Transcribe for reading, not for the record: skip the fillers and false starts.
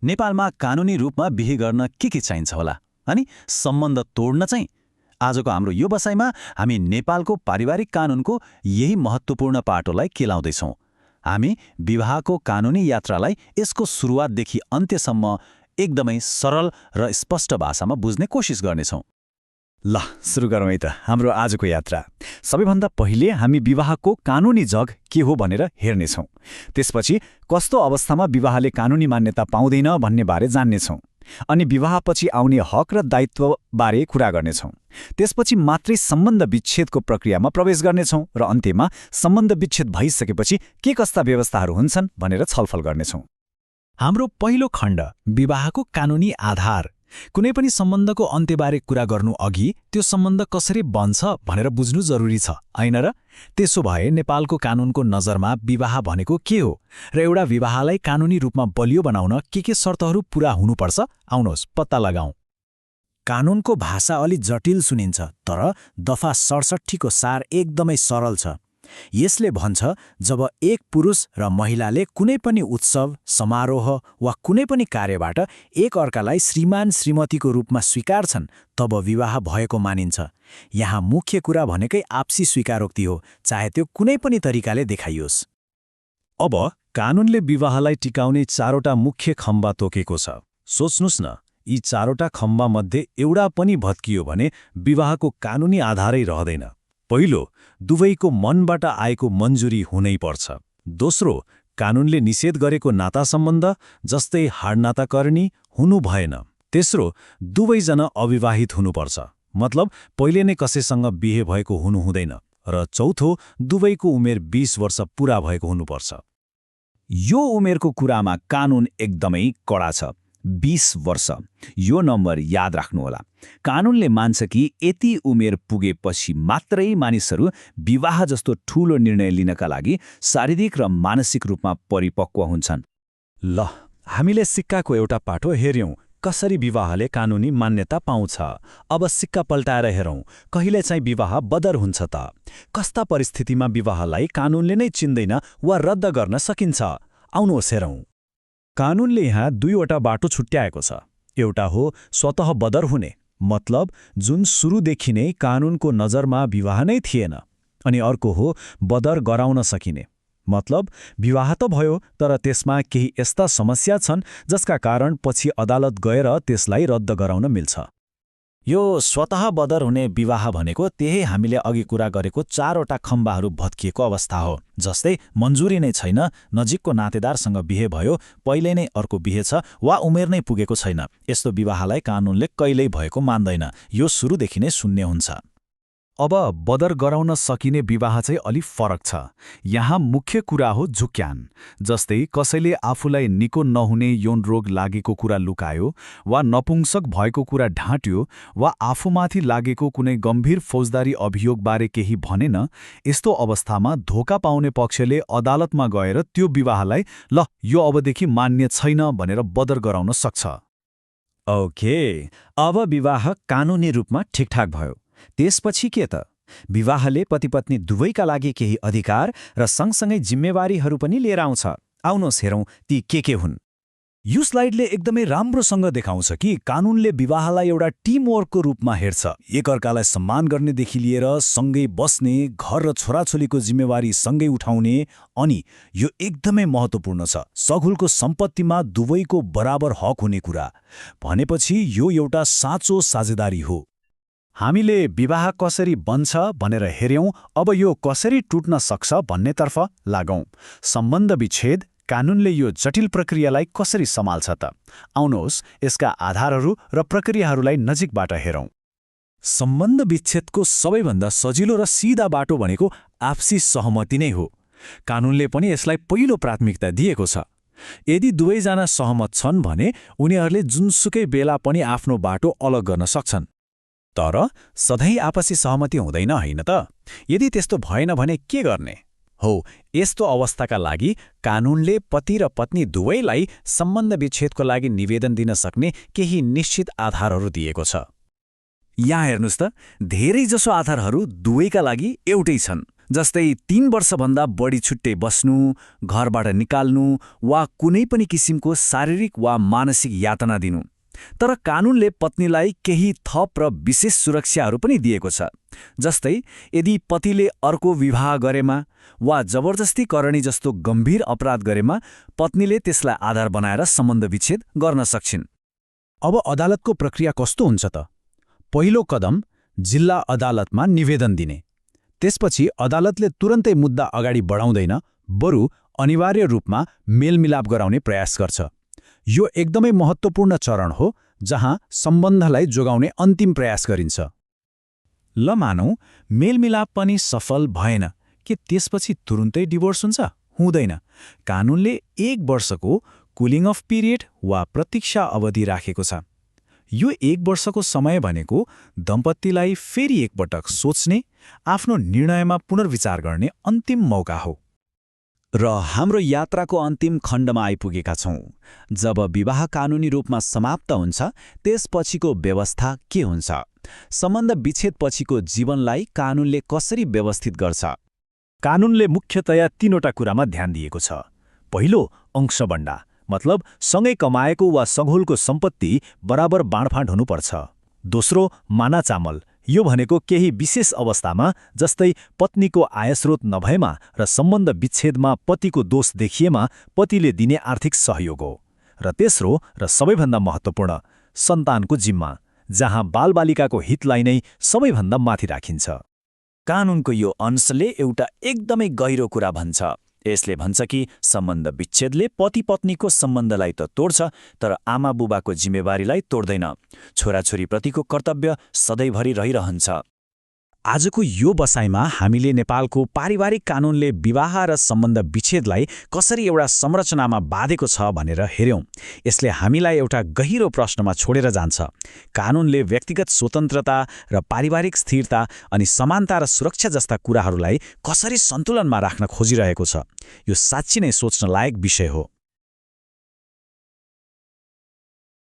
नेपालमा कानुनी रूपमा बिहे गर्न के चाहिन्छ होला अनि सम्बन्ध तोड्न चाहिँ आजको हाम्रो यो बसाइमा हामी नेपालको पारिवारिक कानुनको यही महत्त्वपूर्ण पाटोलाई केलाउँदैछौँ। हामी विवाहको कानुनी यात्रालाई यसको सुरुवातदेखि अन्त्यसम्म एकदमै सरल र स्पष्ट भाषामा बुझ्ने कोसिस गर्नेछौँ। ल सुरु गरौँ है त हाम्रो आजको यात्रा। सबैभन्दा पहिले हामी विवाहको कानुनी जग के हो भनेर हेर्नेछौँ। त्यसपछि कस्तो अवस्थामा विवाहले कानुनी मान्यता पाउँदैन भन्ने बारे जान्नेछौँ। अनि विवाहपछि आउने हक र दायित्व बारे कुरा गर्नेछौँ। त्यसपछि मात्रै सम्बन्ध विच्छेदको प्रक्रियामा प्रवेश गर्नेछौँ र अन्त्यमा सम्बन्ध विच्छेद भइसकेपछि के कस्ता व्यवस्थाहरू हुन्छन् भनेर छलफल गर्नेछौँ। हाम्रो पहिलो खण्ड विवाहको कानुनी आधार। कुनै पनि सम्बन्धको अन्त्यबारे कुरा गर्नु अघि त्यो सम्बन्ध कसरी बन्छ भनेर बुझ्नु जरुरी छ, हैन र? त्यसो भए नेपालको कानुनको नजरमा विवाह भनेको के हो र एउटा विवाहलाई कानुनी रूपमा बलियो बनाउन के शर्तहरू पूरा हुनुपर्छ, आउनुहोस् पत्ता लगाऊं। कानुनको भाषा अलि जटिल सुनिन्छ, तर दफा 67 को सार एकदमै सरल छ। यसले भन्छ, जब एक पुरुष र महिलाले कुनै पनि उत्सव, समारोह वा कुनै पनि कार्यबाट एक अर्कालाई श्रीमान श्रीमतीको रूपमा स्वीकार्छन्, तब विवाह भएको मानिन्छ। यहाँ मुख्य कुरा भनेकै आपसी स्वीकारोक्ति हो, चाहे त्यो कुनै पनि तरिकाले देखाइयोस्। अब कानुनले विवाहलाई टिकाउने 4वटा मुख्य खम्बा तोकेको छ। सोच्नुस् न, यी 4वटा खम्बा मध्ये एउटा पनि भत्कियो भने विवाहको कानुनी आधारै रहँदैन। पहिलो, दुवैको मनबाट आएको मन्जुरी हुनै पर्छ। दोस्रो, कानुनले निषेध गरेको नाता सम्बन्ध जस्तै हाडनाताकर्णी हुनु भएन। तेस्रो, दुवैजना अविवाहित हुनुपर्छ, मतलब पहिले नै कसैसँग बिहे भएको हुनु हुँदैन। र चौथो, दुवैको उमेर 20 वर्ष पूरा भएको हुनुपर्छ। यो उमेरको कुरामा कानुन एकदमै कडा छ। 20 वर्ष, यो नम्बर याद राख्नुहोला। कानुनले मान्छ कि यति उमेर पुगेपछि मात्रै मानिसहरू विवाह जस्तो ठूलो निर्णय लिनका लागि शारीरिक र मानसिक रूपमा परिपक्व हुन्छन्। ल, हामीले सिक्काको एउटा पाटो हेर्यौं, कसरी विवाहले कानुनी मान्यता पाउँछ। अब सिक्का पल्टाएर हेरौं, कहिले चाहिँ विवाह बदर हुन्छ त? कस्ता परिस्थितिमा विवाहलाई कानुनले नै चिन्दैन वा रद्द गर्न सकिन्छ? आउनुहोस् हेरौं। कानुनले यहाँ 2वटा बाटो छुट्याएको छ। एउटा हो स्वतः बदर हुने, मतलब जुन सुरुदेखि नै कानुनको नजरमा विवाह नै थिएन। अनि अर्को हो बदर गराउन सकिने, मतलब विवाह त भयो तर त्यसमा केही यस्ता समस्या छन् जसका कारण पछि अदालत गएर त्यसलाई रद्द गराउन मिल्छ। यो स्वतः बदर हुने विवाह भनेको त्यही हामीले अघि कुरा गरेको 4वटा खम्बाहरू भत्किएको अवस्था हो। जस्तै मन्जुरी नै छैन, नजिकको नातेदारसँग बिहे भयो, पहिले नै अर्को बिहे छ वा उमेर नै पुगेको छैन। यस्तो विवाहलाई कानुनले कहिल्यै भएको मान्दैन। यो सुरुदेखि नै शून्य हुन्छ। अब बदर गराउन सकिने विवाह चाहिँ अलि फरक छ। यहाँ मुख्य कुरा हो झुक्यान। जस्तै कसैले आफूलाई निको नहुने यौन रोग लागेको कुरा लुकायो वा नपुंसक भएको कुरा ढाँट्यो वा आफूमाथि लागेको कुनै गम्भीर फौजदारी अभियोगबारे केही भनेन। यस्तो अवस्थामा धोका पाउने पक्षले अदालतमा गएर त्यो विवाहलाई ल यो अबदेखि मान्य छैन भनेर बदर गराउन सक्छ। ओके, अब विवाह कानुनी रूपमा ठिकठाक भयो। त्यसपछि के त? विवाहले पतिपत्नी दुवैका लागि केही अधिकार र सँगसँगै जिम्मेवारीहरू पनि लिएर आउँछ। आउनुहोस् हेरौं ती के हुन्। यो स्लाइडले एकदमै राम्रोसँग देखाउँछ कि कानुनले विवाहलाई एउटा टिमवर्कको रूपमा हेर्छ। एकअर्कालाई सम्मान गर्नेदेखि लिएर सँगै बस्ने, घर र छोराछोरीको जिम्मेवारी सँगै उठाउने, अनि यो एकदमै महत्त्वपूर्ण छ, सघुलको सम्पत्तिमा दुवैको बराबर हक हुने कुरा। भनेपछि यो एउटा साँचो साझेदारी हो। हामीले विवाह कसरी बन्छ भनेर हेर्यौं, अब यो कसरी टुट्न सक्छ भन्नेतर्फ लागौं। सम्बन्ध विच्छेद, कानुनले यो जटिल प्रक्रियालाई कसरी सम्हाल्छ त? आउनुहोस् यसका आधारहरू र प्रक्रियाहरूलाई नजिकबाट हेरौं। सम्बन्ध विच्छेदको सबैभन्दा सजिलो र सिधा बाटो भनेको आपसी सहमति नै हो। कानुनले पनि यसलाई पहिलो प्राथमिकता दिएको छ। यदि दुवैजना सहमत छन् भने उनीहरूले जुनसुकै बेला पनि आफ्नो बाटो अलग गर्न सक्छन्। तर सधैँ आपसी सहमति हुँदैन, होइन त? यदि त्यस्तो भएन भने के गर्ने? हो, यस्तो अवस्थाका लागि कानुनले पति र पत्नी दुवैलाई सम्बन्ध विच्छेदको लागि निवेदन दिन सक्ने केही निश्चित आधारहरू दिएको छ। यहाँ हेर्नुस् त, धेरैजसो आधारहरू दुवैका लागि एउटै छन्। जस्तै 3 वर्षभन्दा बढी छुट्टै बस्नु, घरबाट निकाल्नु वा कुनै पनि किसिमको शारीरिक वा मानसिक यातना दिनु। तर कानूनले पत्नीलाई केही थप र विशेष सुरक्षाहरू पनि दिएको छ। जस्तै यदि पतिले अर्को विवाह गरेमा वा जबरजस्ती करणी जस्तो गम्भीर अपराध गरेमा पत्नीले त्यसलाई आधार बनाएर सम्बन्ध विच्छेद गर्न सक्छिन्। अब अदालतको प्रक्रिया कस्तो हुन्छ त? पहिलो कदम जिल्ला अदालतमा निवेदन दिने। त्यसपछि अदालतले तुरन्तै मुद्दा अगाडि बढाउँदैन, बरु अनिवार्य रूपमा मेलमिलाप गराउने प्रयास गर्छ। यो एकदमै महत्त्वपूर्ण चरण हो जहाँ सम्बन्धलाई जोगाउने अन्तिम प्रयास गरिन्छ। ल मानौ मेलमिलाप पनि सफल भएन, के त्यसपछि तुरुन्तै डिभोर्स हुन्छ? हुँदैन। कानूनले 1 वर्षको कुलिङ अफ पिरियड वा प्रतीक्षा अवधि राखेको छ। यो 1 वर्षको समय भनेको दम्पतिलाई फेरि एकपटक सोच्ने, आफ्नो निर्णयमा पुनर्विचार गर्ने अन्तिम मौका हो। र हाम्रो यात्राको अन्तिम खण्डमा आइपुगेका छौं। जब विवाह कानूनी रूपमा समाप्त हुन्छ, त्यसपछिको व्यवस्था के हुन्छ? सम्बन्ध विच्छेदपछिको जीवनलाई कानूनले कसरी व्यवस्थित गर्छ? कानूनले मुख्यतया 3वटा कुरामा ध्यान दिएको छ। पहिलो, अंशबण्डा, मतलब सँगै कमाएको वा सघोलको सम्पत्ति बराबर बाँडफाँड हुनुपर्छ। दोस्रो, मानाचामल, यो भनेको केही विशेष अवस्थामा, जस्तै पत्नीको आयस्रोत नभएमा र सम्बन्ध विच्छेदमा पतिको दोष देखिएमा पतिले दिने आर्थिक सहयोग हो। र तेस्रो र सबैभन्दा महत्त्वपूर्ण, सन्तानको जिम्मा, जहाँ बालबालिकाको हितलाई नै सबैभन्दा माथि राखिन्छ। कानूनको यो अंशले एउटा एकदमै गहिरो कुरा भन्छ। यसले भन्छ कि सम्बन्ध विच्छेदले पति-पत्नीको सम्बन्धलाई त तोड्छ, तर आमा-बुबाको जिम्मेवारीलाई तोड्दैन। छोराछोरीप्रतिको कर्तव्य सधैँभरि रहिरहन्छ। आजको यो बसाइमा हामीले नेपालको पारिवारिक कानूनले विवाह र सम्बन्ध विच्छेदलाई कसरी एउटा संरचनामा बाँधेको छ भनेर हेर्यौं। यसले हामीलाई एउटा गहिरो प्रश्नमा छोडेर जान्छ। कानूनले व्यक्तिगत स्वतन्त्रता र पारिवारिक स्थिरता अनि समानता र सुरक्षा जस्ता कुराहरूलाई कसरी सन्तुलनमा राख्न खोजिरहेको छ? यो साँच्चै नै सोच्न लायक विषय हो।